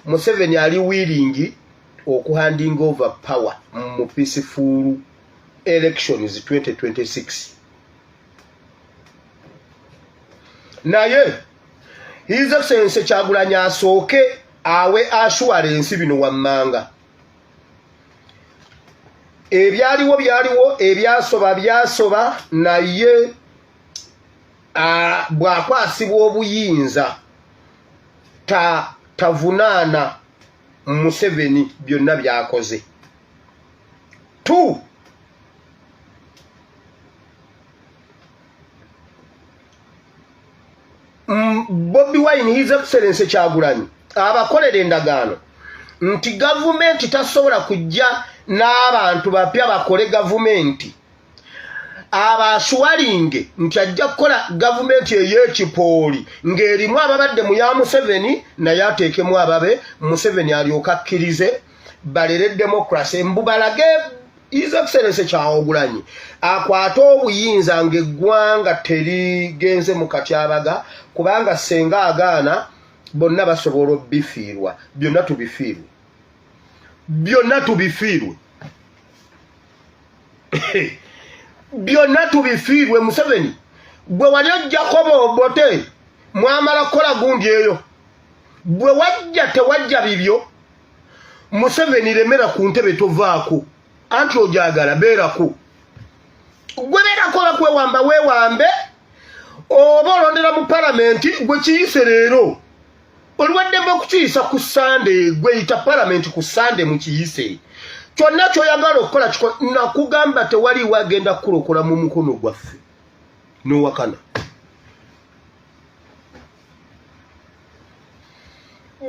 Museveni ali willing okuhanding over power mu peaceful elections 2026. Naye His Excellency Kyagulanyi asooke awe assurance bino wammanga. Ebyaliwo byaliwo, ebyasoba byasoba, naye bw'akwasibwa obuyinza tavunaana Museveni byonna by'akoze. Two, Bobi Wine, His Excellency Kyagulanyi abakolera endagaano nti gavumenti tasobola kujja n'abantu bapya bakole gavumenti, abaashuwalinge nti ajja kukola gavumenti ey'ekipooli ng'erimu ababadde mu ya Museveni, naye ateekemu ababe, Museveni alyoke akkirize balere demokrasi. Mbu balage His Excellency Kyagulanyi akwate obuyinza ng'eggwanga terigenze mu katyabaga, kubanga senga agaana bonna basobola obifiirwa. Byonna tubifiirwe, byonna tubifiirwe, byonna tubifiirwe. Museveni gwe wali ojjako Obote, mwamala kukola gundi eyo, bwe wajja tewajja bibyo. Museveni lemera ku ntebe, tovaako, anti ojagala beerako, gwe beerako, oba kwewamba weewambe, oba olondera mu palamenti, gwe kiyise leero. Oliwaddembe okukiyisa ku Sande, gwe yita palamenti ku Sande mukiyise. Kyonna kyoyagala okukola kiko, nakugamba tewaliwo agenda kukulokola mu mukono gwaffe nowakana.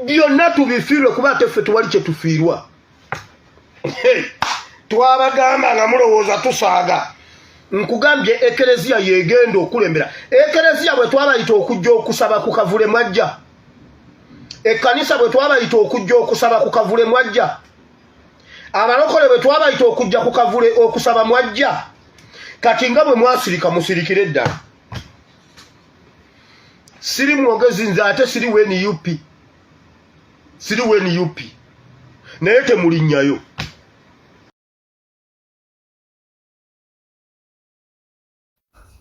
Byonna tubifiirwe, kuba ate ffe tewali kyetufiirwa. Twabagamba nga mulowooza tusaaga. Nkugambye ekereziya yegenda okulembera. Ekereziya bwe twabayita okujja okusaba ku kavule mwajja, ekkanisa bwe twabayita okujja okusaba ku kavule mwajja, abalokole bwe twabayita okujja ku kavule okusaba mwajja. Kati nga bwe mwasirika, musirikire ddala. Siri mwogezi nze, ate siri we NUP, siri we NUP, naye temulinnyayo.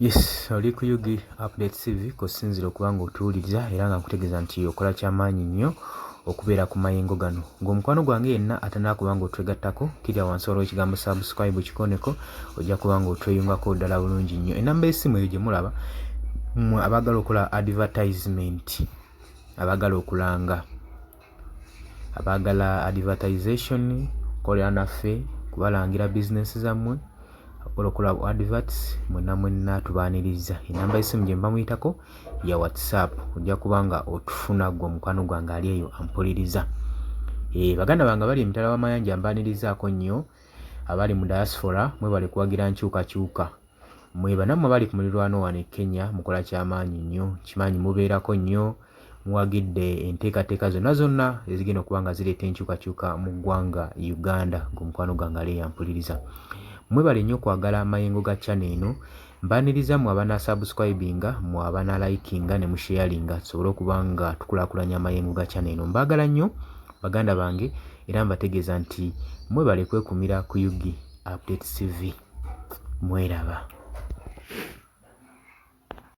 Yes, oli ku UG Update TV kosinzira okuba nga otuwuliriza, era nga nkutegeeza nti okola kyamaanyi nnyo okubeera ku mayengo gano. Ng'omukwano gwange yenna atanakuba nga otwegattako, kirya wansi waliwo ekigambo subscribe, kikoneko, ojja kuba nga otweyungako ddala bulungi nnyo. Enamba y'essimu eyo gye mulaba, mmwe abaagala okukola advertisement, abaagala okulanga, abaagala advertisation, kukolera naffe, kubalangira bizinensi zammwe, abaagala okukola adverts, mwenna mwenna tubaaniriza. Enamba y'essimu gye muba muyitako ya WhatsApp, ojja kuba nga otufuna ggwe omukwano gwange ali eyo ampuliriza. Baganda bange abali emitala w'amayanja mbaanirizaako nnyo, abali mu diaspora mwebale kuwagira nkyukakyuka. Mwe banammwe abali ku mulirwano wano e Kenya mukola kyamaanyi nnyo, kimanyi mubeerako nnyo, muwagidde enteekateeka zonna zonna ezigenda okuba nga zireeta enkyukakyuka mu ggwanga Uganda. Gwe omukwano gwange ali eyo ampuliriza, mwebale nnyo okwagala amayengo ga channel eno. Mbaaniriza mmwe abanasubscribinga, mmwe abanalikinga ne musharinga, tusobole okuba nga tukulaakulanya amayengo ga channel eno. Mbaagala nnyo baganda bange, era mbategeeza nti mwebale kwekumira ku UG Update TV. Mweraba.